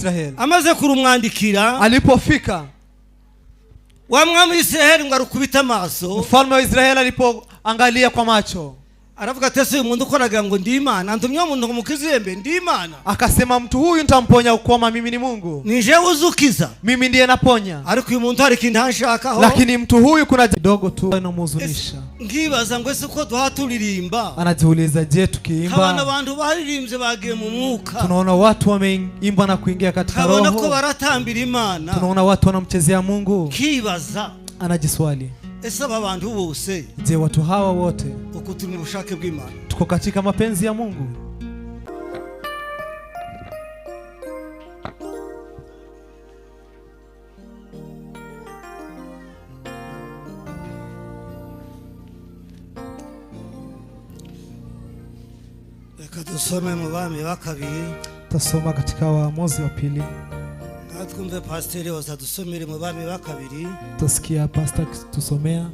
Israeli. Amaze kurumwandikira, Alipofika, wa mwami w'Isiraheli ngo arukubite amaso, mfalme wa Israeli alipoangalia kwa macho, aravuga ati: "Ese uyu muntu ukoraga ngo ndi Imana, ntumye umuntu ngo mukize, ndi Imana?" Akasema, mtu huyu nitamponya ukoma, mimi ni Mungu? Ni jewe uzukiza. Mimi ndiye naponya. Ariko uyu muntu hari ikintu anshakaho. Lakini mtu huyu kuna kidogo tu inamhuzunisha. Nkibaza ngo ese uko duha turirimba, Anajiuliza, je, nkabona tukiimba, abantu baririmbye bagiye mu mwuka, tunaona watu wameimba na kuingia katika nkabona ko roho, baratambira Imana, tunaona watu wanamchezea Mungu. Nkibaza, Anajiswali, ese aba bantu bose, je, watu hawa wote, uku turi mu bushake bw'Imana? Tuko katika mapenzi ya Mungu? Reka dusome mu Bami ba Kabiri. Tasoma katika Waamuzi wa Pili. Ngaho twumve pasiteri wose adusomere mu Bami ba Kabiri. Tutasikia pasta akitusomea.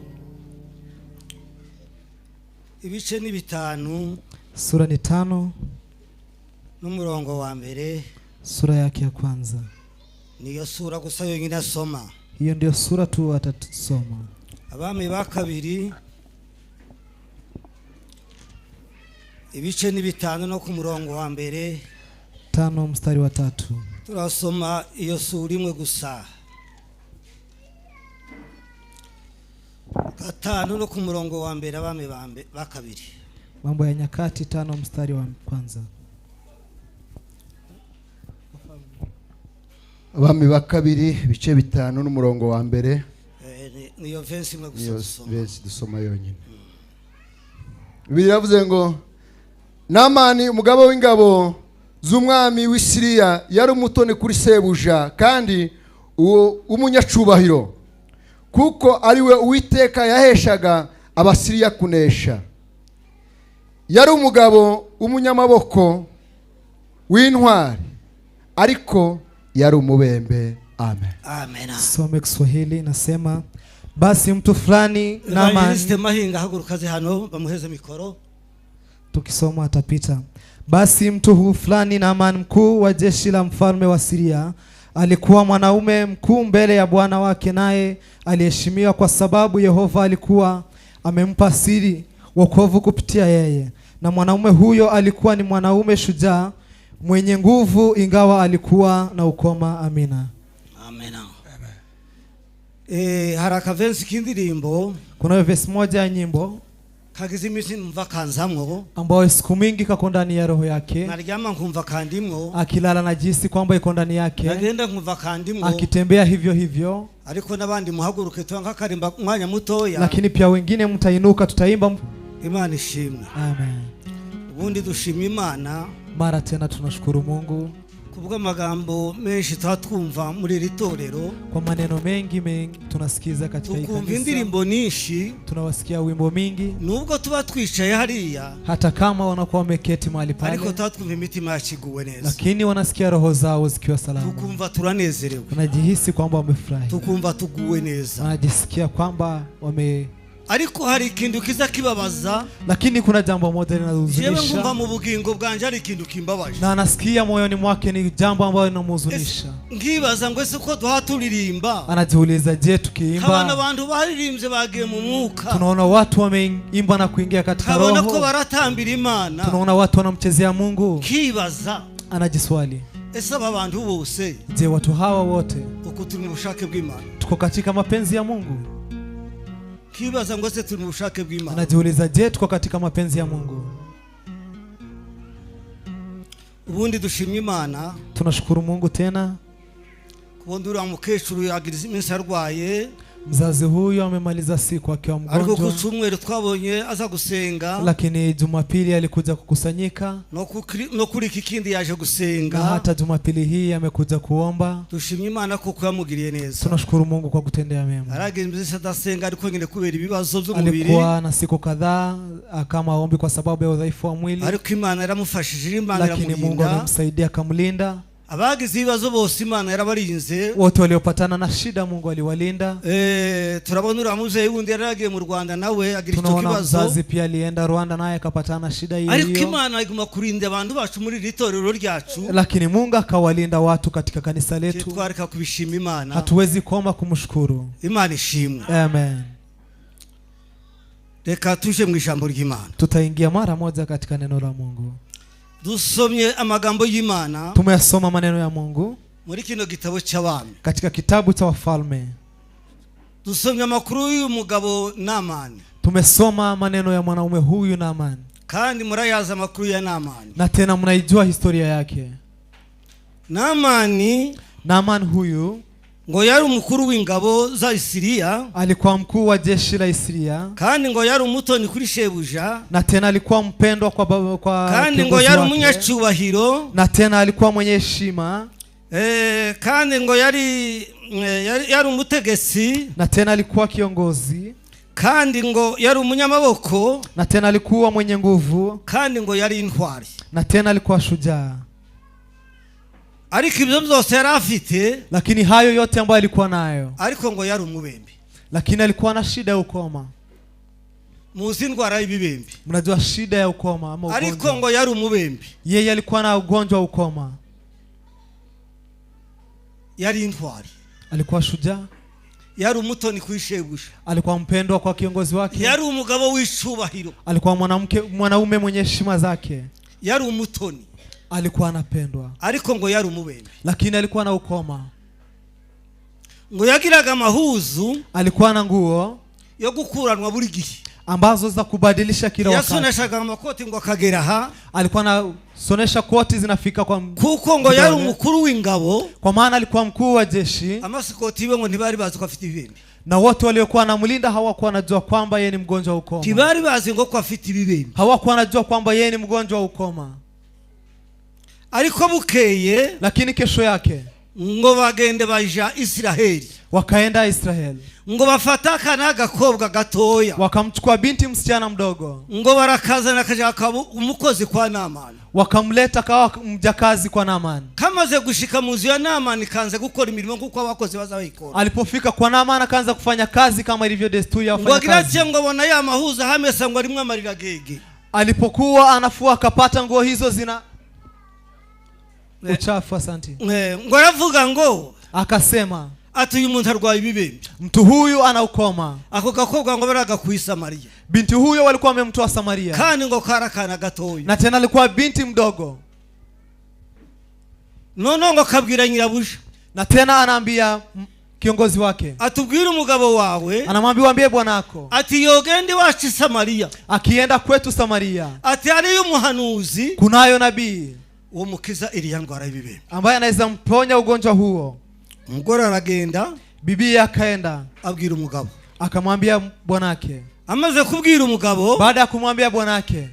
Ibice ni 5. Sura ni 5. N'umurongo wa mbere. Sura yake ya kwanza. Niyo sura gusa yonyine asoma. Hiyo ndio sura tu atatusoma. Abami ba Kabiri, ibice ni 5 no ku murongo wa mbere. 5 mstari wa 3. Turasoma iyo sura imwe gusa, 5 no ku murongo wa mbere, Abami ba Kabiri. Mambo ya Nyakati 5 mstari wa kwanza. Abami ba Kabiri, ibice 5 n'umurongo wa mbere. Niyo verse imwe gusa Niyo dusoma. Verse dusoma yonyine. Bibiliya iravuze ngo: Namani, umugaba w'ingabo z'umwami w'i Siriya, yari umutoni kuri sebuja kandi uwo w'umunyacubahiro, kuko ari we Uwiteka yaheshaga Abasiriya kunesha. Yari umugabo w'umunyamaboko w'intwari, ariko yari umubembe. Amen. Amen. Some Kiswahili, nasema: basi mtu fulani Naaman, Evangeliste Mahinga, haguruka aze hano bamuheze mikoro. Tukisoma atapita. Basi mtu huu fulani Naaman, mkuu wa jeshi la mfalme wa Siria, alikuwa mwanaume mkuu mbele ya bwana wake, naye aliheshimiwa kwa sababu Yehova alikuwa amempa siri wokovu kupitia yeye. Na mwanaume huyo alikuwa ni mwanaume shujaa mwenye nguvu, ingawa alikuwa na ukoma. Amina. Amen. Hari akaverse k'indirimbo Kunayo verse moja ya nyimbo kagize iminsi numva kanzamwo, ambayo siku mingi kako ndani ya roho yake, naryama nkumva kandimwo, akilala najihisi kwamba iko ndani yake, nagenda nkumva kandimwo. Akitembea hivyo hivyo. Ariko n'abandi muhaguruke tuba nk'akarimba umwanya mutoya. Lakini pia wengine mtainuka, tutaimba. Imana ishimwe. Amen. Ubundi dushima Imana Mara tena tunashukuru Mungu kubw'amagambo menshi tuba twumva muri iri torero, kwa maneno mengi mengi tunasikiza katika hii tukumva kanisa, indirimbo nyinshi, tunawasikia wimbo mingi, nubwo tuba twicaye hariya, hata kama wanakuwa wameketi mahali ariko pale, tuba twumva imitima yacu iguwe neza, lakini wanasikia roho zao zikiwa salama, tukumva turanezerewe, wanajihisi kwamba wamefurahi, tukumva tuguwe neza. Wanajisikia kwamba wame Ariko hari ikintu kiza kibabaza. Lakini kuna jambo moja Jewe ngumva linalohuzunisha, mu bugingo bwanje hari ikintu kimbabaje. Na anasikia moyoni mwake ni jambo ambalo linamhuzunisha. Nkibaza ngo ese uko duha turirimba, Anajiuliza, je, nkabona tukiimba, abantu baririmbye bagiye mu mwuka, tunaona watu wameimba na kuingia katika nkabona ko roho, baratambira Imana, tunaona watu wanamchezea Mungu. nkibaza, Anajiswali, ese aba bantu bose, je, watu hawa wote, uku turi mu bushake bw'Imana? Tuko katika mapenzi ya Mungu? Nkibaza ngo ese turi mu bushake bw'Imana? Anajiuliza, je, tuko katika mapenzi ya Mungu? Ubundi dushimye Imana Tunashukuru Mungu tena. Kubona uriya mukecuru yagira iminsi arwaye, Mzazi huyu amemaliza siku akiwa ariko ku mgonjwa, cyumweru twabonye aza gusenga, lakini Jumapili alikuja kukusanyika, no kuri iki kindi yaje na gusenga. Hata Jumapili hii amekuja kuomba. Dushimye Imana kuko yamugiriye neza. Tunashukuru Mungu kwa kutendea mema. Aragira iminsi adasenga, ariko nyine kubera ibibazo by'umubiri, Alikuwa na siku kadhaa kama aombi kwa sababu ya udhaifu wa mwili, ariko Imana yaramufashije, Imana lakini Mungu iramurinda. amemsaidia akamlinda. Abagize ibibazo bose Imana yarabarinze. Wote waliopatana na shida Mungu aliwalinda. Eh, turabona uriya mubyeyi wundi yari yagiye mu Rwanda nawe agira icyo Tunaona kibazo. mzazi pia alienda Rwanda naye akapatana na shida hiyo Ariko hiyo. Imana iguma kurinda abantu bacu muri iri torero ryacu. Lakini Mungu akawalinda watu katika kanisa letu. Twareka kubishima Imana. Hatuwezi koma kumshukuru. Imana ishimwe. Amen. Reka tuje mu ijambo ry'Imana. Tutaingia mara moja katika neno la Mungu. Dusomye amagambo y'Imana Tumeyasoma maneno ya Mungu muri kino gitabo cy'Abami. Katika kitabu cha Wafalme. Dusomye amakuru y'uyu mugabo Namani. Tumesoma maneno ya mwanaume huyu Naamani. Kandi murayazi amakuru ya Namani. Na tena mnaijua historia yake. Namani Naaman huyu ngo yari umukuru w'ingabo za Isiriya. Alikuwa mkuu wa jeshi la Isiria. Kandi ngo yari umutoni kuri shebuja. Na tena alikuwa mpendwa kwa baba, kwa Kandi ngo kiongozi yari wake. umunyacyubahiro. Na tena alikuwa mwenye heshima. Eh, kandi ngo yari eh, yari, yari umutegetsi. Na tena alikuwa kiongozi. Kandi ngo yari umunyamaboko. Na tena alikuwa mwenye nguvu. Kandi ngo yari intwari. Na tena alikuwa shujaa. Ariko ibyo byose yari afite, Lakini hayo yote ambayo alikuwa nayo, ariko ngo yari umubembe. Lakini alikuwa na shida ya ukoma. Muzi indwara y'ibibembe. Mnajua shida ya ukoma ama Ariko ugonjwa. ngo yari umubembe. Yeye alikuwa na ugonjwa wa ukoma. Yari intwari. Alikuwa shujaa. Yari umutoni kuri shebuja. Alikuwa mpendwa kwa kiongozi wake. Yari umugabo w'icubahiro. Alikuwa mwanamke, mwanaume mwenye heshima zake. Yari umutoni. Alikuwa anapendwa. Ariko ngo yari umubembe. Lakini alikuwa na ukoma. Ngo yagiraga amahuzu Alikuwa na nguo yo gukuranwa buri gihe. Ambazo za kubadilisha kila wakati. Yasoneshaga amakoti ngo akagera aha. Alikuwa anasonesha koti zinafika kwa Kuko ngo yari kidole. umukuru w'ingabo. Kwa maana alikuwa mkuu wa jeshi. Amasikoti iwe ngo ntibari bazi ko afite ibibembe. Na wote waliokuwa wanamlinda hawakuwa wanajua kwamba yeye ni mgonjwa wa ukoma. Ntibari bazi ngo ko afite ibibembe. Hawakuwa wanajua kwamba yeye ni mgonjwa wa ukoma. Ariko bukeye Lakini kesho yake ngo bagende baja Isiraheli. Wakaenda Israeli. Ngo bafata akana gakobwa gatoya. Wakamchukua binti msichana mdogo. Ngo barakazana kaja kaba umukozi kwa Namani. Wakamleta kawa mjakazi kwa Naamani. Kamaze gushika mu nzu ya Namani kanze gukora imirimo nkuko abakozi bazabikora. Alipofika kwa Naamani akaanza kufanya kazi kama ilivyo desturi ya Ngo agira wafanyakazi. ati ngo abona ya mahuza hamesa ngo arimwe amarira gege. Alipokuwa anafua akapata nguo hizo zina uchafu, asante. Eh, ngo aravuga ngo Akasema ati uyu muntu arwaye ibibembe. Mtu huyu ana ukoma. Ako gakobwa ngo baragakuye Samariya. Binti huyo walikuwa wamemtoa Samaria. Kandi ngo karakana gatoya. Na tena alikuwa binti mdogo. Noneho ngo akabwira nyirabuja. Na tena anaambia kiongozi wake. Atubwire umugabo wawe. Anamwambia waambie bwanako. Ati yogende iwacu i Samariya. Akienda kwetu Samaria. Ati hariyo umuhanuzi. Kunayo nabii. Uwo mukiza iriya ndwara y'ibibembe. Ambaye anaweza mponya ugonjwa huo. Umugore aragenda. Bibi akaenda. Abwira umugabo. Akamwambia bwanake. Amaze kubwira umugabo. Baada ya kumwambia bwanake.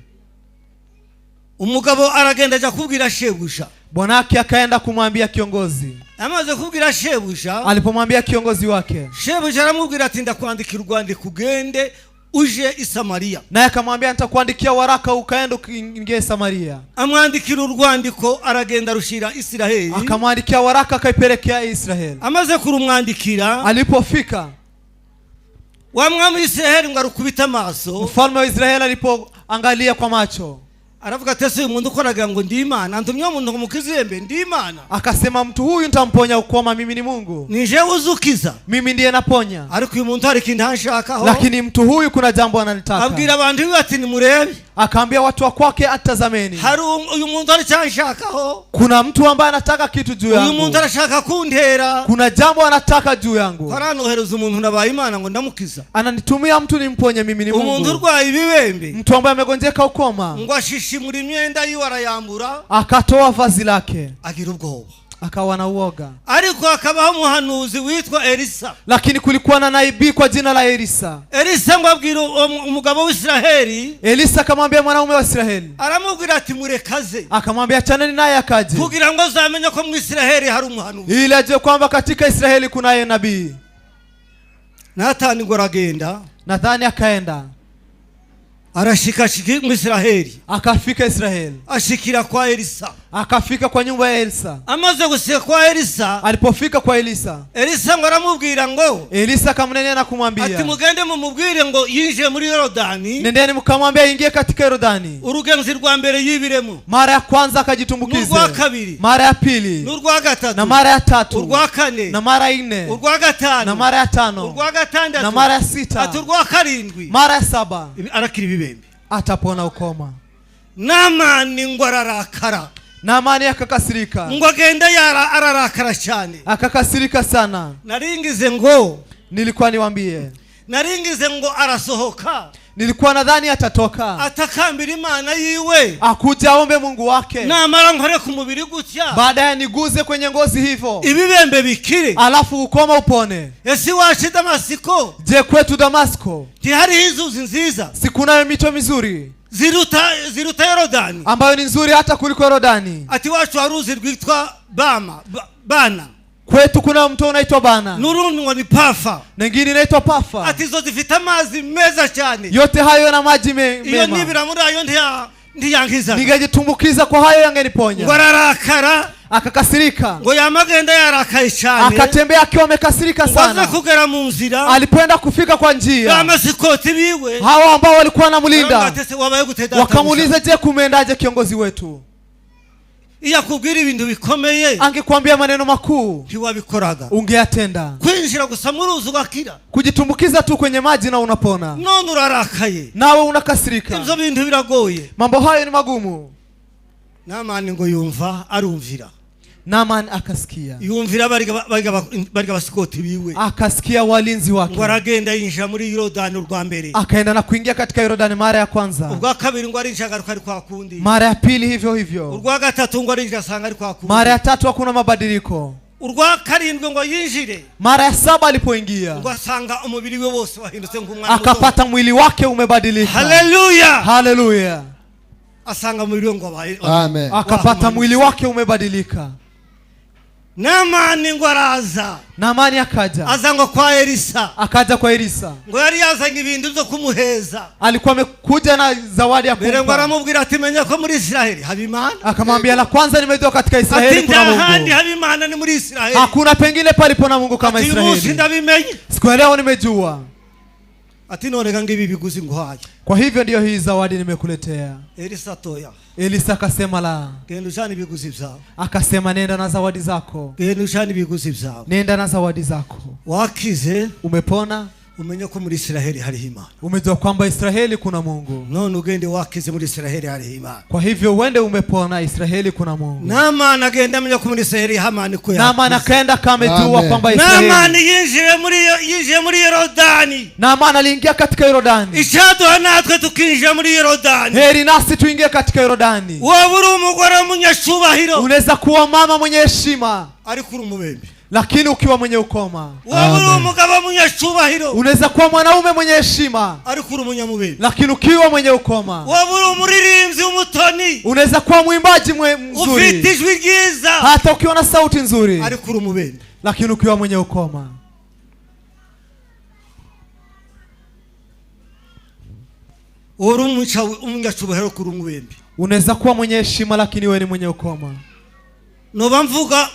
Umugabo aragenda ajya kubwira shebuja. Bwanake akaenda kumwambia kiongozi. Amaze kubwira shebuja. Alipomwambia kiongozi wake. Shebuja aramubwira ati ndakwandikira urwandiko ugende uje i Samariya. Naye akamwambia nitakuandikia waraka ukaenda ukiingie Samaria. Amwandikira urwandiko aragenda arushira Isiraheli. Akamwandikia waraka akaipelekea Israeli. Amaze kurumwandikira. Alipofika wa mwami w'Isiraheli ngo arukubite amaso. Mfalme wa Israeli alipoangalia kwa macho. Aravuga ati ese uyu muntu ukoraga ngo ndi Imana, antumye umuntu ngo mukizembe ndi Imana. Akasema mtu huyu nitamponya ukoma, mimi ni Mungu. Ni jewe uzukiza. Mimi ndiye naponya. Ariko uyu muntu hari ikintu anshakaho. Lakini mtu huyu kuna jambo analitaka. Abwira abantu biwe ati nimurebe. Akaambia watu wa kwake atazameni. Hari uyu muntu hari icyo anshakaho. Kuna mtu ambaye anataka kitu juu Uyu yangu. muntu arashaka kuntera. Kuna jambo anataka juu yangu. Aranohereza umuntu nabaye Imana ngo ndamukiza. Ananitumia mtu nimponye, mimi ni Umuntu Mungu. urwaye ibibembe. Mtu ambaye amegonjeka ukoma. Ngo ashishimura imyenda yiwe arayambura. Akatoa vazi lake. Agira ubwoba. Akawa na uoga. Ariko hakabaho umuhanuzi witwa Elisa. Lakini kulikuwa na nabii kwa jina la Elisa. Elisa ngo abwira umugabo w'Isiraheli. Elisa akamwambia mwanaume wa Israeli. Aramubwira ati murekaze. Akamwambia achaneni naye akaje. Kugira ngo azamenye ko mu Israeli hari umuhanuzi. Ili ajue kwamba katika Israeli kunaye nabii. Natani ngo aragenda. Nathani akaenda. Arashika ashika mu Isiraheli. Akafika Israeli. Ashikira kwa Elisa. Akafika kwa nyumba ya Elisa. Amaze gushika kwa Elisa, Alipofika kwa Elisa, Elisa ngo aramubwira ngo, Elisa akamnenea na ati kumwambia, mugende mumubwire ngo yinjiye muri Yorodani, nendeni mkamwambia ingie katika Yordani. Urugenzi rwa mbere yibiremo, Mara ya kwanza akajitumbukize, n'urwa kabiri, mara ya pili, n'urwa gatatu, na mara ya tatu, urwa kane, na mara ya nne, urwa gatanu, na mara ya tano, urwa gatandatu, na mara ya sita, ati urwa karindwi, mara ya saba arakira ibibembe. Atapona ukoma. Namani ngo ararakara. Naamani akakasirika. Ngo agenda yara ararakara cyane. Akakasirika sana. Naringize ngo, Nilikuwa niwambie, naringize ngo arasohoka, nilikuwa nadhani atatoka, atakambira Imana yiwe, akuja aombe Mungu wake, namara nkore ku mubiri gutya, baadaye niguze kwenye ngozi hivyo, ibibembe bikire. Alafu ukoma upone. Ese iwacu i Damasiko Je, kwetu Damasko ntihariho inzuzi nziza si kunayo mito mizuri ziruta ziruta Yorodani? Ambayo ni nzuri hata kuliko Yorodani? Ati iwacu hari uruzi rwitwa Bama Bana, Kwetu kuna mto unaitwa Bana, n'urundi ngo ni Pafa, nyingine inaitwa Pafa. Ati izo zifite amazi meza cyane. Yote hayo na maji Iyo mema. nibira muri ayo ntiyankizaga. Ningejitumbukiza kwa hayo Ngo yangeniponya. ararakara. Akakasirika. Ngo yamagenda yarakaye cyane. Akatembea akiwa amekasirika Ngo aze sana. kugera mu nzira, Alipoenda kufika kwa njia, bamasikoti biwe hawa ambao walikuwa wanamlinda baramubaza ati, wabaye gute databuja? wakamuuliza, je, kumeendaje kiongozi wetu? Iyo akubwira ibintu bikomeye, Angekuambia maneno makuu, ntiwabikoraga. Ungeyatenda. Kwinjira gusa muri uzi ugakira. Kujitumbukiza tu kwenye maji na unapona. None urarakaye. Nawe unakasirika. Ibyo bintu biragoye. Mambo hayo ni magumu. Namani ngo yumva arumvira. Naaman akasikia, Yumvira bariga basikoti biwe. Akasikia walinzi Ngo wake, aragenda yinjira muri Yorodani urwa mbere. Akaenda na kuingia katika Yordani mara ya kwanza. Ubwa kabiri ngo arinjira agaruka ari kwa kundi. Mara ya pili hivyo hivyo. Urwa gatatu ngo arinjira asanga ari kwa kundi. Mara ya tatu hakuna mabadiliko. Urwa karindwi ngo yinjire, Mara ya saba alipoingia, ngo asanga umubiri we wose wahindutse nk'umwana muto. akapata mwili wake umebadilika. Haleluya. Haleluya. Asanga umubiri we ngo abaye Amen. Akapata mwili wake umebadilika. Namani ngo araza. Naamani akaja. Aza ngo kwa Elisa. Akaja kwa Elisa. Ngo yari yazanye ibintu byo kumuheza. Alikuwa amekuja na zawadi ya Mbere ngo kumpa. aramubwira ati menya ko muri Isiraheli haba Imana. Akamwambia, la kwanza nimejua katika Ati Israeli kuna nta handi Mungu. haba Imana ni muri Isiraheli. Hakuna pengine palipo na Mungu kama Ati uyu munsi Israeli. ndabimenye. Siku ya leo nimejua. Ati none ga ngibi biguzi nguhaye. Kwa hivyo ndiyo hii zawadi nimekuletea. Elisa ati oya. Elisa akasema la. Genda ujane ibiguzi byawe. Akasema nenda na zawadi zako. Genda ujane ibiguzi byawe. Nenda na zawadi zako. Wakize. Umepona? Umenye ko muri Isiraheli hariho Imana. Umejua kwamba Israeli kuna Mungu. None ugende wakize, muri Isiraheli hariho Imana. Kwa hivyo uende umepona, Israeli kuna Mungu. Namani agenda amenya ko muri Isiraheli hamani ko Naaman yakize. akaenda kama amejua Amen. kwamba Namani Israeli. yinjiye muri Yorodani. Naaman aliingia katika Yordani. Icyaduha natwe tukinjira muri Yorodani. Heri nasi tuingie katika Yordani. Wowe uri umugore w'umunyacubahiro, Unaweza kuwa mama mwenye heshima, ariko uri umubembe. Lakini ukiwa mwenye ukoma. Wowe uri Amen. umugabo w'umunyacubahiro, Unaweza kuwa mwanaume mwenye heshima, ariko uri umunyamubembe. Lakini ukiwa mwenye ukoma. Wowe uri umuririmbyi w'umutoni, Unaweza kuwa mwimbaji ufite mzuri, ijwi ryiza, hata ukiwa na sauti nzuri, ariko uri umubembe. Lakini ukiwa mwenye ukoma. Wowe uri umunyacubahiro ariko uri umubembe. Unaweza kuwa mwenye heshima, lakini wewe ni mwenye ukoma. Noba mvuga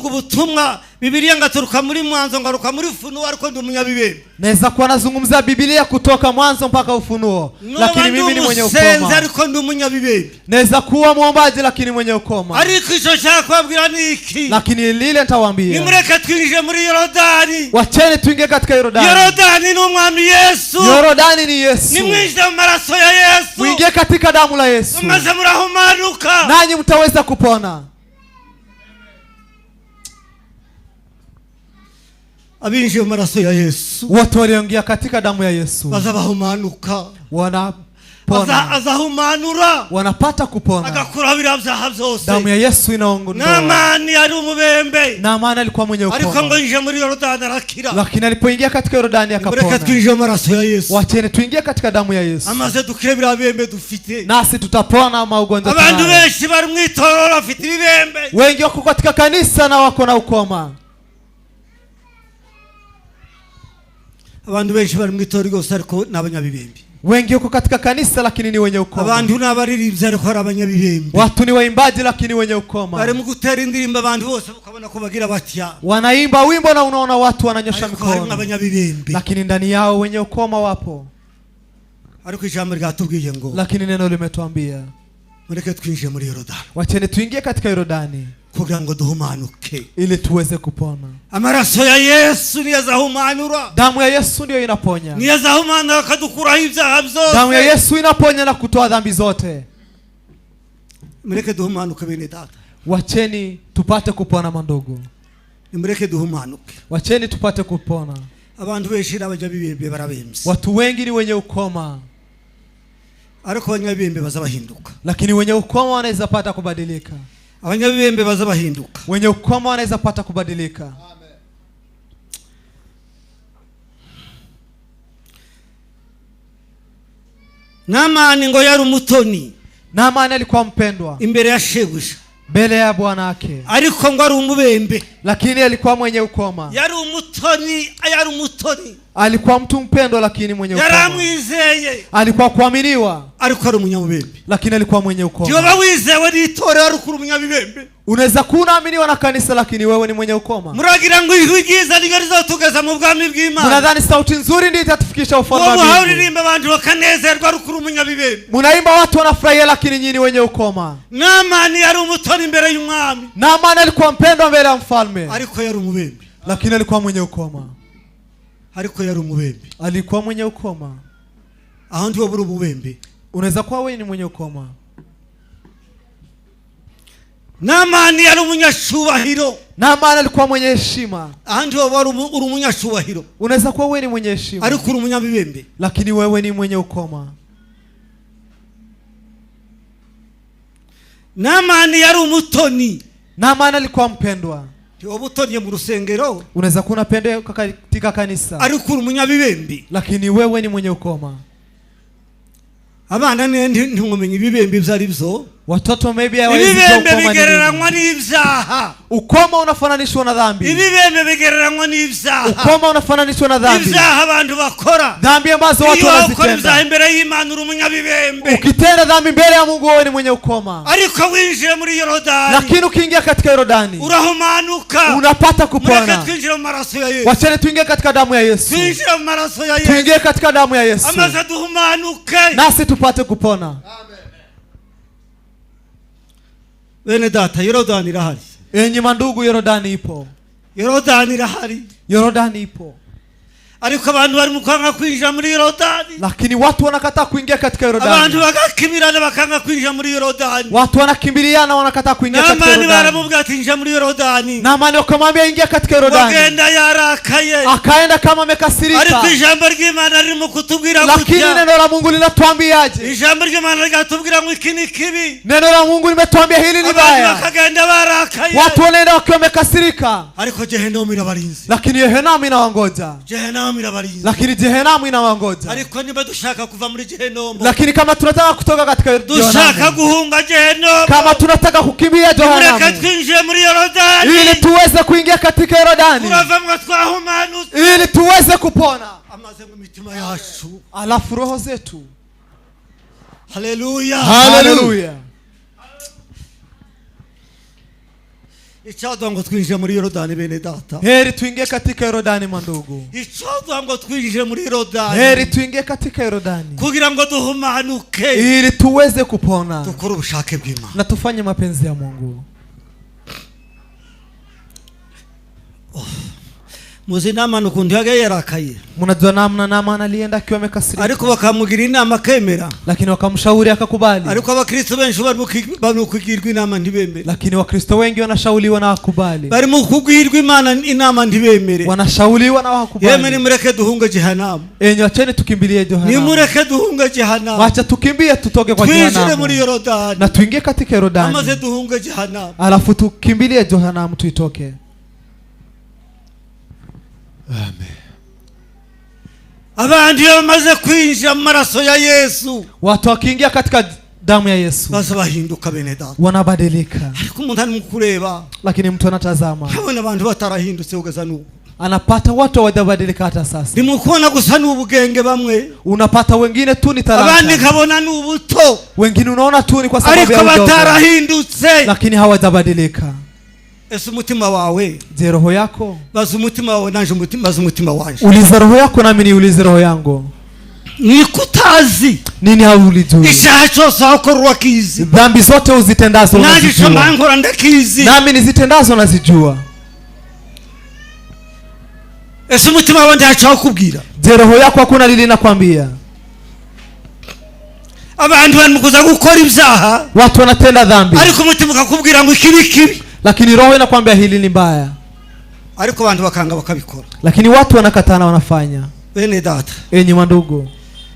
ubutumwa Bibiliya ngaturuka muri Mwanzo ngaruka muri Ufunuo ariko ndi umunyabibembe. Naweza kuwa nazungumza Biblia kutoka Mwanzo mpaka Ufunuo, Noba lakini ndi mimi ni mwenye umusenzi ukoma. ariko ndi umunyabibembe. Naweza kuwa mwombaji, lakini mwenye ukoma. Ariko icyo nshaka kubabwira ni iki? Lakini lile nitawaambia, Nimureke twinjire muri Yorodani. wacheni tuingie katika Yordani. Yorodani ni Umwami Yesu. Yordani ni Yesu. Nimwinjire mu maraso ya Yesu, Mwingie katika damu la Yesu, maze murahumanuka. Nanyi mtaweza kupona. Abinjiye mu maraso ya Yesu Wote walioingia katika damu ya Yesu baza bahumanuka. Wanapona, Azahumanura, wanapata kupona. Agakuraho biriya byaha byose. Damu ya Yesu inaondoa. Namani yari umubembe, Naamani alikuwa mwenye ariko ngo ukoma, yinjiye muri Yorodani arakira. Lakini alipoingia katika Yordani Nimureke akapona. twinjire mu maraso ya Yesu, Wacheni tuingie katika damu ya Yesu, amaze dukire biriya bibembe dufite. Nasi tutapona magonjwa Abantu tunayo. benshi bari mu itorero bafite ibibembe. Wengi wako katika kanisa na wako na ukoma. Abantu benshi bari mu itorero rwose ariko ni abanyabibembe. Wengi huko katika kanisa lakini ni wenye ukoma. Abantu n'abaririmbyi ariko ari abanyabibembe. Watu ni waimbaji lakini wenye ukoma. Bari mu gutera indirimbo abantu bose ukabona ko bagira batya. Wanaimba wimbo na unaona watu wananyosha Ariko harimo mikono. abanyabibembe. Lakini ndani yao wenye ukoma wapo. Ariko ijambo ryatubwiye ngo Lakini neno limetuambia mureke twinjire muri Yorodani. Wacheni tuingie katika Yorodani kugira ngo duhumanuke ili tuweze kupona. Amaraso ya Yesu niyo azahumanura. Damu ya Yesu ndiyo inaponya. Niyo azahumanura akadukuraho ibyaha byose. Damu ya Yesu inaponya na kutoa dhambi zote. Mureke duhumanuke bene data. Wacheni tupate kupona mandugu. Mureke duhumanuke. Wacheni tupate kupona. Abantu benshi n'abanyabibembe barabembye. Watu wengi ni wenye ukoma. Ariko abanyabibembe bazabahinduka. Lakini wenye ukoma wanaweza pata kubadilika. Abanyabibembe bazabahinduka. Wenye ukoma wanaweza pata kubadilika. Amen. Naamani ngo yari umutoni. Naamani alikuwa mpendwa imbere ya shebuja, mbele ya bwana wake. Ariko ngo ari umubembe. Lakini alikuwa mwenye ukoma. Yari umutoni, yari umutoni. Alikuwa mtu mpendwa lakini mwenye ukoma. Yaramwizeye. Alikuwa kuaminiwa. Ariko ari umunyabubembe. Lakini alikuwa mwenye ukoma. Yoba wizewe n'itorero ariko uri umunyabibembe. Unaweza kuwa unaaminiwa na kanisa lakini wewe ni mwenye ukoma. Muragira ngo ijwi ryiza niryo rizatugeza mu bwami bw'Imana. Mnadhani sauti nzuri ndiyo itatufikisha ufalme wa Wowe mbingu. uririmba abantu bakanezerwa ariko uri umunyabibembe. Munaimba watu wanafurahia lakini nyinyi wenye ukoma. Naamani yari umutoni imbere y'umwami. Naamani alikuwa mpendwa mbele ya mfalme. Ariko yari umubembe. Lakini alikuwa mwenye ukoma. Ariko yari umubembe. Alikuwa mwenye ukoma. Aho ndiwo buri umubembe. Unaweza kuwa wewe ni mwenye ukoma. Naamani yari umunyacubahiro. Naamani alikuwa mwenye heshima. Aho ndiwo wari uri umunyacubahiro. Unaweza kuwa wewe ni mwenye heshima. Ariko uri umunyabibembe. Lakini wewe ni mwenye ukoma. Naamani yari umutoni. Naamani alikuwa mpendwa. Ntiwoba utoniye mu rusengero. Unaweza kuwa unapendwa katika kanisa. Ariko uri umunyabibembe. Lakini wewe ni mwenye ukoma. Abana ntimwamenye ibibembe ibyo ari byo. Watoto maybe hawawezi kujua Ibibembe ukoma ni nini. bigereranywa n'ibyaha. Ukoma unafananishwa na dhambi. Ibibembe bigereranywa n'ibyaha. Ukoma unafananishwa na dhambi. Ibyaha abantu bakora. Dhambi ambazo watu Iyo ukora wanazitenda. ibyaha imbere y'Imana uri umunyabibembe. Ukitenda dhambi mbele ya Mungu wewe ni mwenye ukoma. Ariko winjiye muri Yorodani. Lakini ukiingia katika Yorodani, urahumanuka. Unapata kupona. Mureke twinjire mu maraso ya Yesu. Wacheni tuingie katika damu ya Yesu. Twinjire mu maraso ya Yesu. Tuingie katika damu ya Yesu. Amaze duhumanuke. Nasi tupate kupona. Amen. Bene data, Yorodani irahari. Enyi mandugu, Yorodani ipo. Yorodani irahari. Yorodani ipo. Ariko abantu bari mu kwanga kwinjira muri Yorodani. Lakini watu wanakataa kuingia katika Yorodani. Abantu bagakimirana bakanga kwinjira muri Yorodani. Watu wanakimbiliana wanakataa kuingia katika Naamani Yorodani. baramubwira ati injira muri Yorodani. Naamani wakamwambia ingia katika Yorodani. Wagenda yarakaye. Akaenda kama amekasirika. Ariko ijambo ry'Imana ririmo kutubwira Lakini gutya. neno la Mungu linatuambiaje? Ijambo ry'Imana ryatubwira ngo iki ni kibi. Neno la Mungu limetuambia hili ni Abantu baya. bakagenda barakaye. Watu wanaenda wakiwa wamekasirika. Ariko Jehenomu irabarinze. Lakini Jehenomu inawangoja. Jehenomu irabarinze. Lakini Jehenomu inawangoja. Ariko niba dushaka kuva muri Jehenomu. Lakini kama tunataka kutoka katika Dushaka Jehenomu. guhunga Jehenomu. Kama tunataka kukimbia Mureke Jehenomu. twinjire muri Yorodani. Ili tuweze kuingia katika Yorodani. Turavamwo twahumanutse. Ili tuweze kupona. Amaze mu mitima yacu. Alafu roho zetu. Haleluya. Haleluya. Icyaduha ngo twinjire muri Yorodani bene data. Heri tuingie katika Yorodani mandugu. Icyaduha ngo twinjire muri Yorodani. Heri tuingie katika Yorodani. Kugira ngo duhumanuke. Ili tuweze kupona. Dukore ubushake bw'Imana. Na tufanye mapenzi ya Mungu. Oh. Muzi Naamani ukuntu yagiye yarakaye. Mnajua namna Naamani alienda akiwa amekasirika. Ariko bakamugira inama akemera. Lakini wakamshauri akakubali. Ariko abakristo benshi bari kugirwa inama ntibemere. Lakini wakristo wengi wanashauriwa na wakubali. Bari mu kugirwa Imana inama ntibemere. Wanashauriwa na wakubali. Yemwe nimureke duhunge Jehanamu. Enyi wacheni tukimbilie Jehanamu. Nimureke duhunge Jehanamu. Wacha tukimbie tutoke kwa Twinjire Jehanamu. muri Yorodani. Na tuingie katika Yorodani. Amaze duhunge Jehanamu. Alafu tukimbilie Jehanamu tuitoke. Amen. Abantu iyo bamaze kwinjira mu maraso ya Yesu, watu wakiingia katika damu ya Yesu, baza bahinduka bene data. Wanabadilika. Ariko umuntu arimo kureba, Lakini mtu anatazama, abona abantu batarahindutse kugeza n'ubu. Anapata watu hawajabadilika hata sasa. Ndimukubona gusa ni ubugenge bamwe. Unapata wengine tu ni Abandi talanta, nkabona ni ubuto. Wengine unaona tu ni kwa sababu Ariko ya udogo, batarahindutse. Lakini hawajabadilika. Ese umutima wawe? Je, roho yako? Baza umutima wawe, nanje umutima, baza umutima wanje. Uliza roho yako, nami niulize roho yangu. Niko utazi? Nini haulijui? Icyaha cyose wakora urakizi. Dhambi zote uzitendazo Nanje icyo unazijua, mbankora ndakizi. Nami nizitendazo nazijua. Ese umutima wawe ntacyo wakubwira? Je, roho yako hakuna lili nakwambia? Abantu bari mu kuza gukora ibyaha. Watu wanatenda dhambi, Ariko umutima ukakubwira ngo iki ni kibi. Lakini roho inakwambia hili ni mbaya. Ariko abantu bakanga bakabikora. Lakini watu wanakataa na wanafanya. Bene data, Enyi mandugu,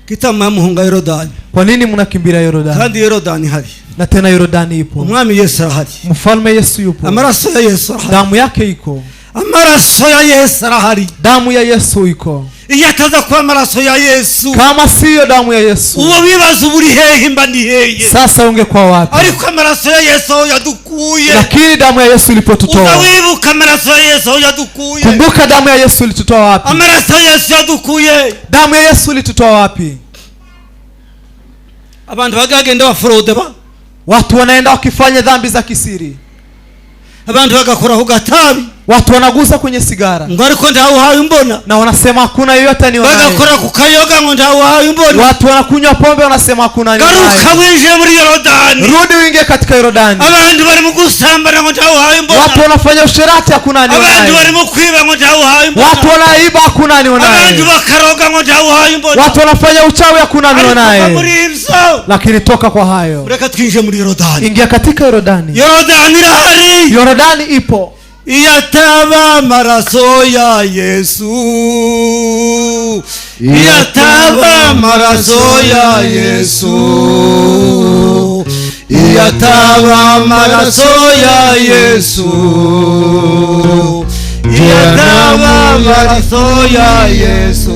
kitama muhunga Yorodani. kwa nini mnakimbilia Yorodani? Kandi Yorodani hari. Na tena Yorodani ipo. Umwami Yesu arahari. Mfalme Yesu yupo. Amaraso ya Yesu arahari. Damu yake iko. Amaraso ya Yesu arahari. Damu ya Yesu iko. Iyo ataza kuba amaraso ya Yesu, Kama siyo damu ya Yesu, uwo bibaza uba uri hehe mba ndi hehe. Sasa ungekuwa wapi? Ariko amaraso ya Yesu aho yadukuye. Lakini damu ya Yesu ilipotutoa. Uza wibuka amaraso ya Yesu aho yadukuye. Kumbuka damu ya Yesu ilitutoa wapi? Amaraso ya Yesu yadukuye. Damu ya Yesu ilitutoa wapi? Abantu bagagenda bafurode ba. Watu wanaenda wakifanya dhambi za kisiri. Abantu bagakora ku gatabi. Watu wanagusa kwenye sigara. Ngo ariko ndawuhaye umbona. Na wanasema hakuna yeyote anionaye. Bagakora ku kayoga ngo ndawuhaye umbona. Watu wanakunywa pombe wanasema hakuna anionaye. Garuka winjire muri Yorodani. Rudi uingie katika Yorodani. Abantu bari mu gusambana ngo ndawuhaye umbona. Watu wanafanya usherati hakuna anionaye. Abantu bari mu kwiba ngo ndawuhaye umbona. Watu wanaiba hakuna anionaye. Abantu bakaroga ngo ndawuhaye umbona. Watu wanafanya uchawi hakuna Ariko anionaye. muri ibyo. Lakini toka kwa hayo. Reka twinjire muri Yorodani. Ingia katika Yorodani. Yorodani irahari. Yorodani ipo. Iyataba amaraso ya Yesu, iyataba amaraso ya Yesu, iyataba amaraso ya Yesu, iyataba amaraso ya Yesu.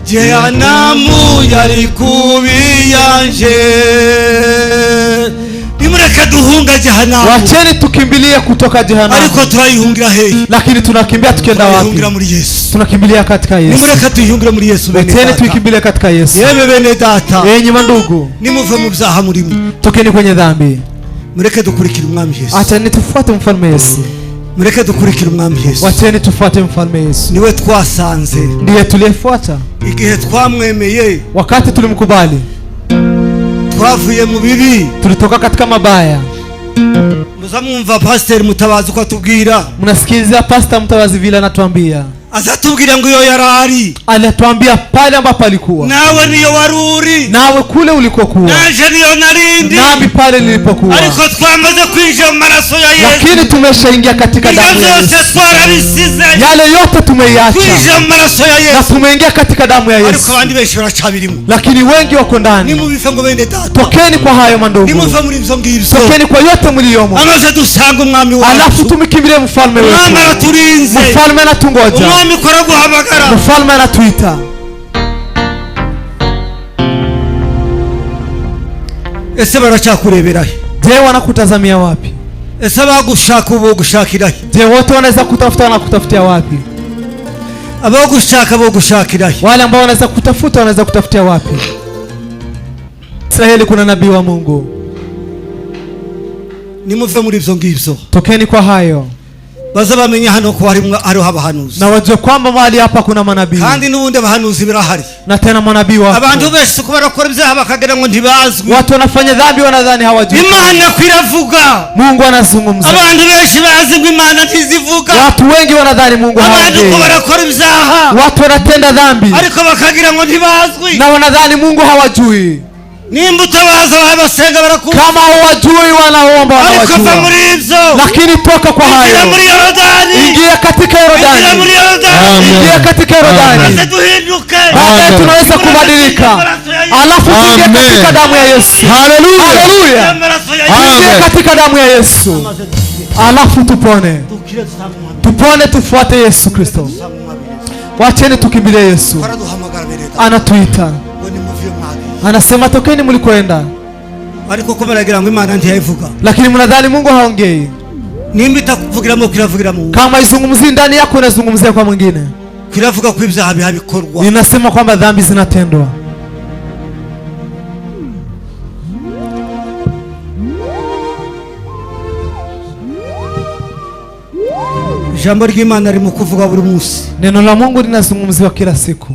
Jehanamu yari kubiyanje. Nimureke duhunga jehanamu. Wacheni tukimbilie kutoka jehanamu. Ariko turayihungira hehe? Lakini tunakimbia tukienda wapi? Turayihungira muri Yesu. Tunakimbilia katika Yesu. Nimureke tuyihungire muri Yesu bene Wacheni data. tuikimbilie katika Yesu. Yewe bene data. Enyi mandugu, nimuve mu byaha murimo. Tokeni kwenye dhambi. Mureke dukurikire umwami Yesu. Acheni tufuate mfalme Yesu. Mureke dukurikire umwami Yesu. Wacheni tufuate mfalme Yesu. Niwe twasanze. Ndiye tuliyefuata. Igihe twamwemeye. Wakati tulimkubali. Twavuye mu bibi. Tulitoka katika mabaya. Muza mwumva Pastor Mutabazi uko atubwira. Mnasikiliza Pastor Mutabazi vile anatuambia. Azatubwira ngo iyo yarari. Alituambia pale ambapo alikuwa. Nawe niyo waruri. Nawe kule ulikokuwa. Naje niyo narindi. Nami pale nilipokuwa. Ariko twamaze kwinjira mu maraso ya Yesu. Lakini tumeshaingia katika damu ya Ibyo byose Yesu. twarabisize. Yale yote tumeiacha. Kwinjira mu maraso ya Yesu. Na tumeingia katika damu ya Yesu. Ariko abandi benshi baracabirimo. Lakini wengi wako ndani. Nimubive ngo bene data. Tokeni kwa hayo mandugu. Nimuve muri ibyo ngibyo. Tokeni kwa yote mliomo. Amaze dusanga umwami wacu. Alafu tumkimbilie mfalme wetu. Umwami araturinze. Mfalme anatungoja. Umwami kora guhamagara. Mfalme anatuita. Ese baracyakurebera he? Je, wanakutazamia wapi? Ese bagushaka ubu gushakira he? Je, wote wanaweza kutafuta na kutafutia wapi? Abagushaka bo gushakira he? Wale ambao wanaweza kutafuta wanaweza kutafutia wapi? Israeli kuna nabii wa Mungu. Nimuve muri ibyo ngibyo. Tokeni kwa hayo. Baza bamenye hano ko hariho abahanuzi. Na wajue kwamba mahali hapa kuna manabii. Kandi n'ubundi abahanuzi birahari. Na tena manabii wako. Abantu benshi ko barakora ibyaha bakagira ngo ntibazwi. Watu wanafanya dhambi wanadhani hawajui. Imana kwiravuga. Mungu anazungumza. Abantu benshi bazi ngo Imana ntizivuga. Watu wengi wanadhani Mungu Abantu haongei. ko barakora ibyaha. Watu wanatenda dhambi. Ariko bakagira ngo ntibazwi. Na wanadhani Mungu hawajui. Nimba utabaza abasenga barakumva. Kama hawajui wanaomba Ariko wanawajua. va muri ibyo. Lakini toka kwa hayo. Injira muri Yorodani. Ingia katika Yorodani. Injira muri Yorodani. Ingia katika Yorodani. Maze duhinduke. Baadaye tunaweza kubadilika. Alafu tuingie katika damu ya Yesu. Haleluya. Haleluya. Tuingie katika damu ya Yesu. Alafu tupone. Tupone, tufuate Yesu Kristo. Wacheni tukimbilie Yesu. Anatuita. Anasema tokeni mlikoenda. Ariko ko baragira ngo Imana ntiyayivuga. Lakini mnadhani Mungu haongei. Nimba itakuvugiramo kiravugira mu wundi. Kama izungumzi ndani yako inazungumzia kwa mwingine. Kiravuga ko ibyaha bihabikorwa. Inasema kwamba dhambi zinatendwa. Ijambo ry'Imana riri mu kuvuga buri munsi. Neno la Mungu linazungumziwa kila siku.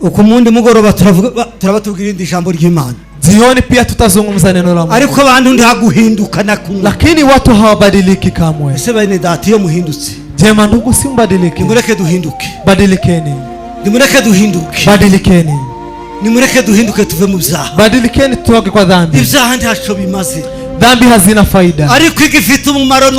Uko mundi mugoroba turavuga turabatubwira irindi jambo ry'Imana. Jioni pia tutazungumza neno la Mungu. Ariko abantu ntaguhinduka na kumwe. Lakini watu hawabadiliki kamwe. Ese bene data iyo muhindutse. Jema ndugu, si mbadilike. Nimureke duhinduke. Badilikeni. Nimureke duhinduke. Badilikeni. Nimureke duhinduke tuve mu byaha. Badilikeni tutoke kwa dhambi. Ibyaha ntacyo bimaze. Dhambi hazina faida. Ariko igifite umumaro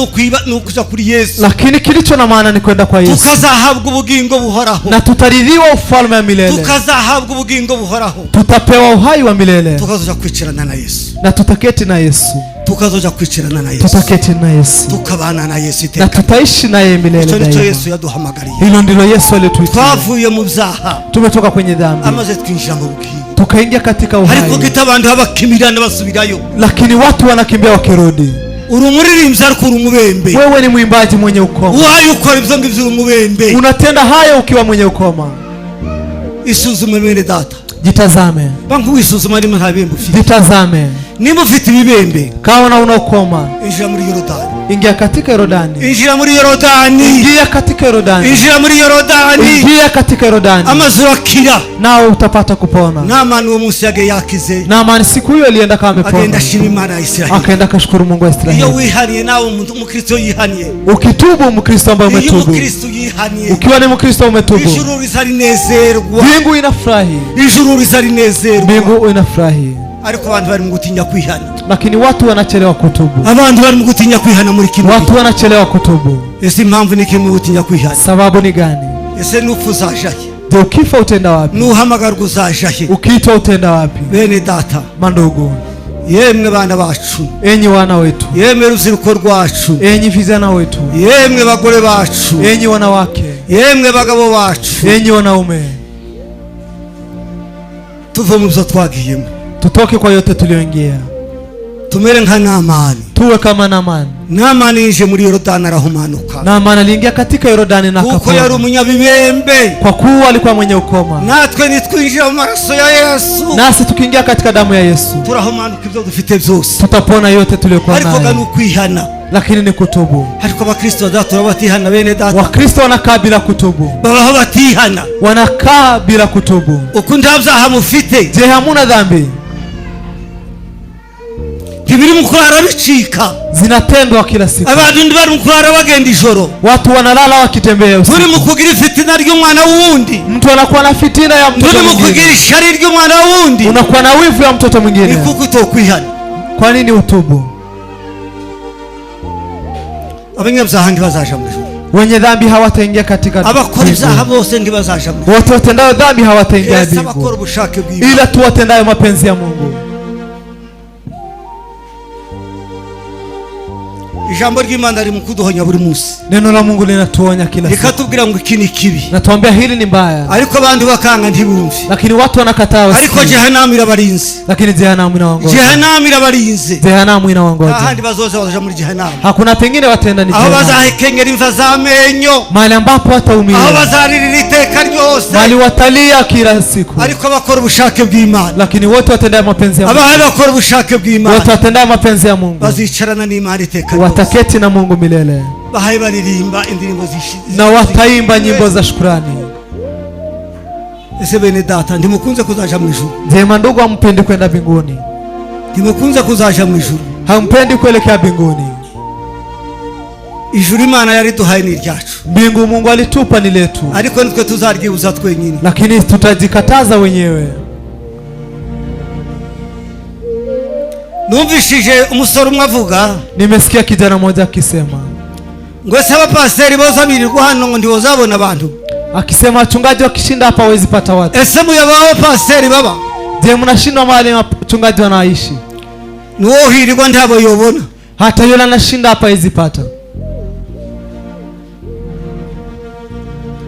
nukuja kuri Yesu. Lakini kilicho na maana ni kwenda kwa Yesu. Tukazahabwa ubugingo buhoraho. Na tutaridhiwa ufalme wa milele. Tukazahabwa ubugingo buhoraho. Tutapewa uhai wa milele. Tukazoja kwicarana na Yesu. Na tutaketi na Yesu. Tukazoja kwicarana na Yesu. Tutaketi na Yesu. Tukabana na Yesu iteka. Na tutaishi naye milele Icyo nicyo daima. Yesu yaduhamagariye. Hilo ndilo Yesu alituitia. Twavuye mu byaha. Tumetoka kwenye dhambi. Amaze twinjira mu bugingo. Tukaingia katika uhai. Ariko gita abantu abakimirana basubirayo. Lakini watu wanakimbia wakirudi. Uri umuririmbyi ariko uri umubembe. Wewe ni mwimbaji mwenye ukoma. Uhaye ukora ibyo ngibyo uri umubembe. Unatenda hayo ukiwa mwenye ukoma. Isuzume mwene data. Jitazame. Bangu wisuzuma niba nta bibembe ufite. Jitazame. Niba ufite ibibembe. Kama una ukoma. Injira muri Yorodani. Ingia katika Yorodani. Injira muri Yorodani. Ingia katika Yorodani. Injira muri Yorodani. Ingia katika Yorodani. Amazi urakira. Nawe utapata kupona. Naamani uwo munsi yage yakize. Naamani siku hiyo alienda kama amepona. Agenda ashima Imana ya Israeli. Akaenda akashukuru Mungu wa Israeli. Iyo wihaniye nawe umukristo yihaniye. Ukitubu Mkristo ambaye Iyo umetubu. umukristo yihaniye. Ukiwa ni Mkristo umetubu. Ijuru rizarinezerwa. Mbingu inafurahi. Ijuru rizarinezerwa. Mbingu inafurahi. Ariko abantu bari mu gutinya kwihana. Lakini watu wanachelewa kutubu. Abantu bari mu gutinya kwihana muri kino. Watu wanachelewa kutubu. Ese impamvu ni kimwe gutinya kwihana? Sababu ni gani? Ese nupfa uzajahe? Je, ukifa utenda wapi? Nuhamagarwa uzajahe? Ukiitwa utenda wapi? Bene data. Mandugu. Yemwe bana bacu. Enyi wana wetu. Yemwe rubyiruko rwacu. Enyi vijana wetu. Yemwe bagore bacu. Enyi wanawake. Yemwe bagabo bacu. Enyi wanaume. Tuve mu byo twagiyemo. Tutoke kwa yote tulioingia. Tumere nka Naamani. Tuwe kama Naamani. Naamani yinjiye muri Yorodani arahumanuka. Naamani aliingia katika Yorodani na akapona. Kuko yari umunyabibembe. Kwa kuwa alikuwa mwenye ukoma. Natwe nitwinjira mu maraso ya Yesu. Nasi tukiingia katika damu ya Yesu. Turahumanuka ibyo dufite byose. Tutapona yote tuliyokuwa nayo. Ariko ni ukwihana. Lakini ni kutubu. Ariko abakristo data batihana bene data. Wakristo wanakaa bila kutubu. Babaho batihana. Wanakaa bila kutubu. Uko nta byaha mufite. Je, hamuna dhambi? Ntibiri mu kurara bicika. Zinatendwa kila siku. Abantu ntibari mu kurara bagenda ijoro. Watu wanalala wakitembea usiku. Turi mu kugira fitina ry'umwana w'undi. Mtu anakuwa na fitina ya mtoto Turi mu mwingine. kugira ishari ry'umwana w'undi. Unakuwa na wivu ya mtoto mwingine. Ni kuko utokwihana. Kwa nini utubu? Abanyabyaha ntibazaja mu ijuru. Wenye dhambi hawataingia katika Abakora ibyaha bose ntibazaja mu ijuru. Watu watendao dhambi hawataingia Yesu mbinguni. abakora ubushake bw'Imana. Ila tu watendayo mapenzi ya Mungu. Ijambo ry'Imana riri mu kuduhonya buri munsi. Neno la Mungu linatuonya kila siku. Rikatubwira ngo iki ni kibi. Natuambia hili ni mbaya. Ariko abantu bakanga ntibumve. Lakini watu wanakataa wasikie. Ariko jehanamu irabarinze. Lakini jehanamu inawaongoza. Jehanamu irabarinze. Jehanamu inawaongoza. Ahandi bazoza bazoja muri jehanamu. Hakuna pengine watenda ni Aho jehanamu. bazahekengera imva z'amenyo. Mahali ambapo wataumia. Aho bazaririra iteka ryose. Mahali watalia kila siku. Ariko bakora ubushake bw'Imana. Lakini wote watendao mapenzi ya Mungu. Abahe bakora ubushake bw'Imana. Wote watendao mapenzi ya Mungu. Bazicarana n'Imana iteka ryose. Wataketi na Mungu milele. Bahaye baririmba indirimbo zishimwe. Na wataimba nyimbo za shukrani. Ese bene data ntimukunze kuzaja mu ijuru. Jema ndugu, hampendi kwenda mbinguni? Ntimukunze kuzaja mu ijuru. Hampendi kuelekea mbinguni? Ijuru Imana yariduhaye ni iryacu. Mbingu Mungu alitupa ni letu. Ariko nitwe tuzaryibuza twenyine. Lakini tutajikataza wenyewe. Numvishije umusore umwe avuga. Nimesikia kijana mmoja akisema. Ngo ese abapasiteri boza birirwa hano ngo ntibazabona abantu. Akisema wachungaji wakishinda hapa hawezi pata watu. Ese muyoba abapasiteri baba? Je, mnashindwa mahali wachungaji wanaishi? Nuwo hirirwa ntabo yobona. Hata yule anashinda hapa hawezi pata.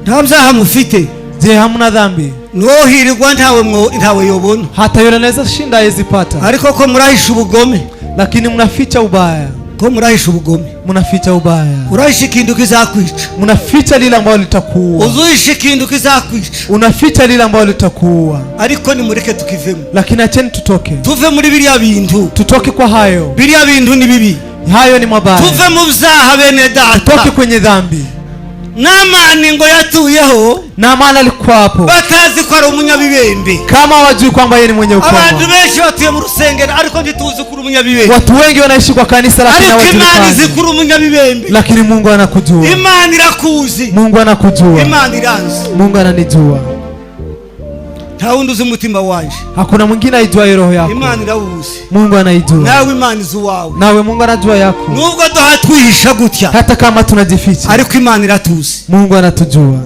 Nta byaha mufite. Je, hamna dhambi? Nuwo hirirwa ntawe yobona. Hata yule anaweza shinda hawezi pata. Ariko ko murahisha ubugome. Lakini mnaficha ubaya. Ko murahisha ubugome. Mnaficha ubaya. Urahisha ikintu kizakwica. Mnaficha lile ambalo litakuua. Uzuhisha ikintu kizakwica. Unaficha lile ambalo litakuua. Ariko nimureke tukivemo. Lakini acheni tutoke. Tuve muri biriya bintu. Tutoke kwa hayo. Biriya bintu ni bibi. Hayo ni mabaya. Tuve mu byaha bene data. Tutoke kwenye dhambi. Naamani ngo yatuyeho. Naamani alikuwa hapo. Batazi ko ari umunyabibembe. Kama wajui kwamba yeye ni mwenye ukoma. Abantu benshi batuye mu rusengero ariko ntituzi ko uri umunyabibembe. Watu wengi wanaishi kwa kanisa lakini Ariko Imana hawajulikani. izi ko uri umunyabibembe. Lakini Mungu anakujua. Imana irakuzi. Mungu anakujua. Imana iranzi. Mungu ananijua. Nta wundi uzi umutima wanje. Hakuna mwingine aijuaye roho yako. Imana irawuzi. Mungu anaijua. Nawe Imana izi uwawe. Nawe Mungu anajua yako. Nubwo duha twihisha gutya. Hata kama tunajificha. Ariko Imana iratuzi. Mungu anatujua.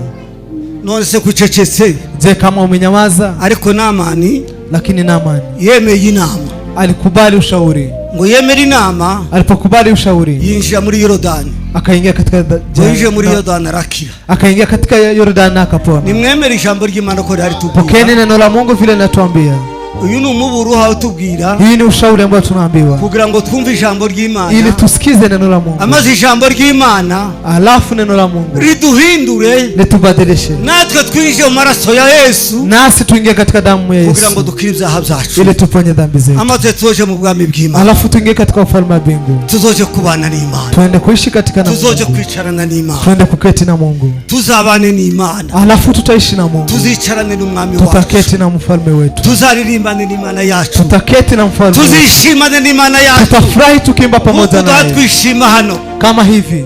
None se kucecetse. Je, kama umenyamaza? Ariko Naamani Lakini Naamani yemeye inama. alikubali ushauri. Ngo yemere inama. Alipokubali ushauri yinjira muri Yorodani. Akaingia katika Yinjiye muri Yorodani arakira. Akaingia katika Yorodani na akapona. Nimwemere ijambo ry'Imana ko rihari tubwira. Pokeeni neno la Mungu vile linatuambia. Uyu ni umuburo uhawe utubwira. Hii ni ushauri ambao tunaambiwa. Kugira ngo twumve ijambo ry'Imana. Ili tusikize neno la Mungu. Amaze ijambo ry'Imana. Alafu neno la Mungu riduhindure. Litubadilishe. Natwe twinjire mu maraso ya Yesu. Nasi tuingie katika damu ya Yesu. Kugira ngo dukire ibyaha byacu. Ili tuponye dhambi zetu. Amaze tuzoje mu bwami bw'Imana. Alafu tuingie katika ufalme wa mbingu. Tuzoje kubana n'Imana. Tuende kuishi katika na Tuzoje Mungu. kwicarana n'Imana. Tuende kuketi na Mungu. Tuzabane n'Imana. Alafu tutaishi na Mungu. Tuzicarane n'umwami wacu. Tutaketi na mfalme wetu. Tuzaririmbane n'Imana yacu. Tutaketi na mfalme wetu. Tuzishimane n'Imana yacu. Tutafurahi tukiimba pamoja naye. Twishima hano. Kama hivi.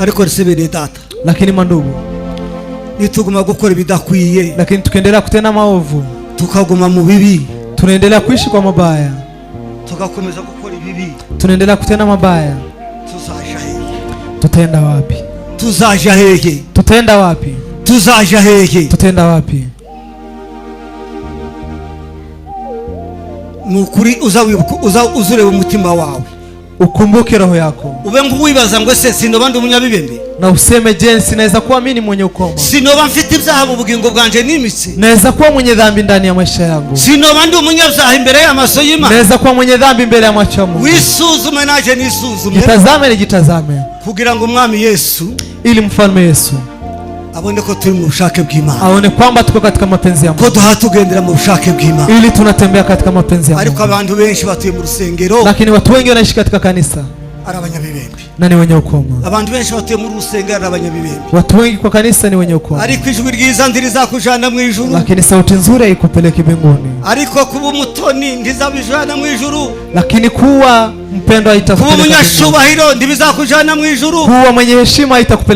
Ariko risebere data. Lakini mandugu, nituguma gukora ibidakwiye. Lakini tukiendelea kutenda maovu, tukaguma mu bibi, tunaendelea kuishi kwa mabaya. Tugakomeza gukora ibibi. Tunaendelea kutenda mabaya. Tuzaja hehe? Tutaenda wapi? Tuzaja hehe? Tutaenda wapi? Tuzaja hehe? Tutaenda wapi? Nukuri uzureba umutima wawe. Ukumbuke roho yako. Ube nk'uwibaza ngo se sinoba ndi umunyabibembe? Na useme je, sinaweza kuwa mimi mwenye ukoma? Sinoba mfite ibyaha mu bugingo bwanje nimitse? Naweza kuwa mwenye dhambi ndani ya maisha yangu? Sinoba ndi umunyabyaha imbere y'amaso y'Imana? Naweza kuwa mwenye dhambi mbele ya macho ya Mungu? Wisuzume naje nisuzume. Jitazame nijitazame. Kugira ngo umwami Yesu, ili mfalme Yesu abone ko turi mu bushake bw'Imana. Aone kwamba tuko katika mapenzi ya Mungu. Ko duhatugendera mu bushake bw'Imana. Ili tunatembea katika mapenzi ya Mungu. Ariko abantu benshi batuye mu rusengero. Lakini watu wengi wanaishi katika kanisa. Ari abanyabibembe. Na ni wenye ukoma. Abantu benshi batuye mu rusengero ari abanyabibembe. Watu wengi kwa kanisa ni wenye ukoma. Ariko ijwi ryiza ntirizakujana mu ijuru. Lakini sauti nzuri haikupeleki mbinguni. Ariko kuba umutoni ntizabijana mu ijuru. Lakini kuwa mpendwa haitakupeleka Kuba mbinguni. umunyashubahiro ntibizakujana mu ijuru. Kuwa mwenye heshima haitakupeleka